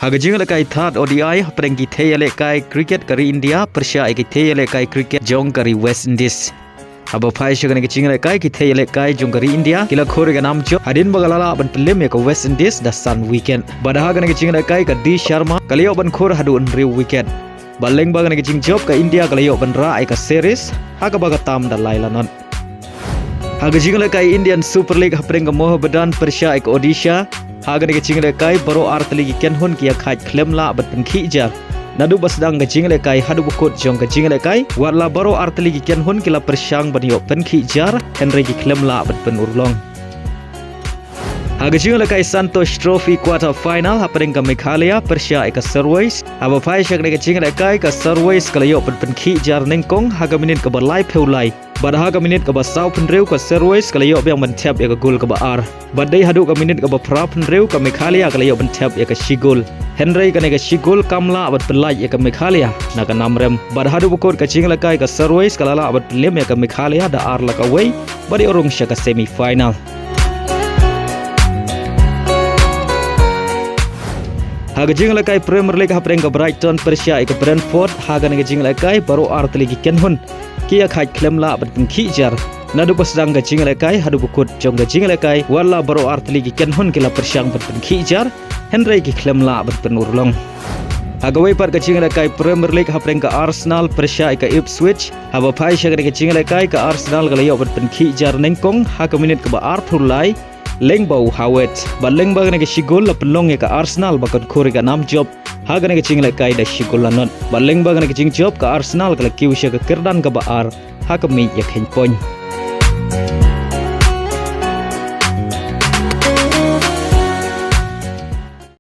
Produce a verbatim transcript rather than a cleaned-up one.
Ha ka jingïalehkai thad O D I hapdeng ki thei ïalehkai cricket ka ri India pyrshah ïa ki thei ïalehkai cricket jong ka ri West Indies. Haba phai sha kane ka jingïalehkai, ki thei ïalehkai jong ka ri India ki la khur ïa ka nam jop hadien ba ka la lah ban pynlem ïa ka West Indies da san wicket. Bad ha kane ka jingïalehkai ka D Sharma ka la ïoh ban khur haduh hynriew wicket. Bad lyngba kane ka jingjop ka India ka la ïoh ban rah ïa ka series ha kaba ka tam da lai lanot. Ha ka jingïalehkai Indian Super League hapdeng ka Mohammedan pyrshah ïa ka Odisha, ha kane ka jingïalehkai baroh artylli ki kynhun ki ïakhaid khlem lah ban pynkhih jar. Naduh ba sdang ka jingïalehkai haduh ba kut jong ka jingïalehkai, wat la baroh artylli ki kynhun ki la pyrshang ban ïoh pynkhih jar, hynrei ki khlem lah ban pynurlong. Ha ka jingïalehkai Santosh Trophy quarter final hapdeng ka Meghalaya pyrshah ïa ka Surways. Haba phai sha kane ka jingïalehkai, ka Surways ka la ïoh ban pynkhih jar nyngkong ha ka minit kaba laiphew lai. Bad ha ka minit kaba sawphew hynriew ka Surways ka la ïoh biang ban thep ïa ka gol kaba ar. Bad dei haduh ka minit kaba phraphew hynriew ka Meghalaya ka la ïoh ban thep ïa ka shi gol. Hynrei kane ka shi gol kam lah ban pynlait ïa ka Meghalaya na ka nam rem. Bad haduh ba kut ka jingïalehkai ka Surways ka la lah ban pynlem ïa ka Meghalaya da ar la ka wei bad ïoh rung sha ka semi final. Ha ka jingïalehkai Premier League hapdeng ka Brighton pyrshah ïa ka Brentford, ha kane ka jingïalehkai baroh artylli ki kynhun ki ïakhaid khlem lah ban pynkhih jar. Naduh ba sdang ka jingïalehkai haduh ba kut jong ka jingïalehkai, wat la baroh artylli ki kynhun ki la pyrshang ban pynkhih jar, hynrei ki khlem lah ban pynurlong. Ha kawei pat ka jingïalehkai Premier League hapdeng ka Arsenal pyrshah ïa ka Ipswich. Haba phai sha kane ka jingïalehkai, ka Arsenal ka la ïoh ban pynkhih jar nyngkong ha ka minit kaba arphew lai lyngba u Havertz. Bad lyngba kane ka shi gol la pynlong ïa ka Arsenal ba kan khur ïa ka nam jop ha kane ka jingïalehkai da shi gol lanot. Bad lyngba kane ka jingjop ka Arsenal ka la kiew sha ka kyrdan kaba ar ha ka miej ïakheiñ point.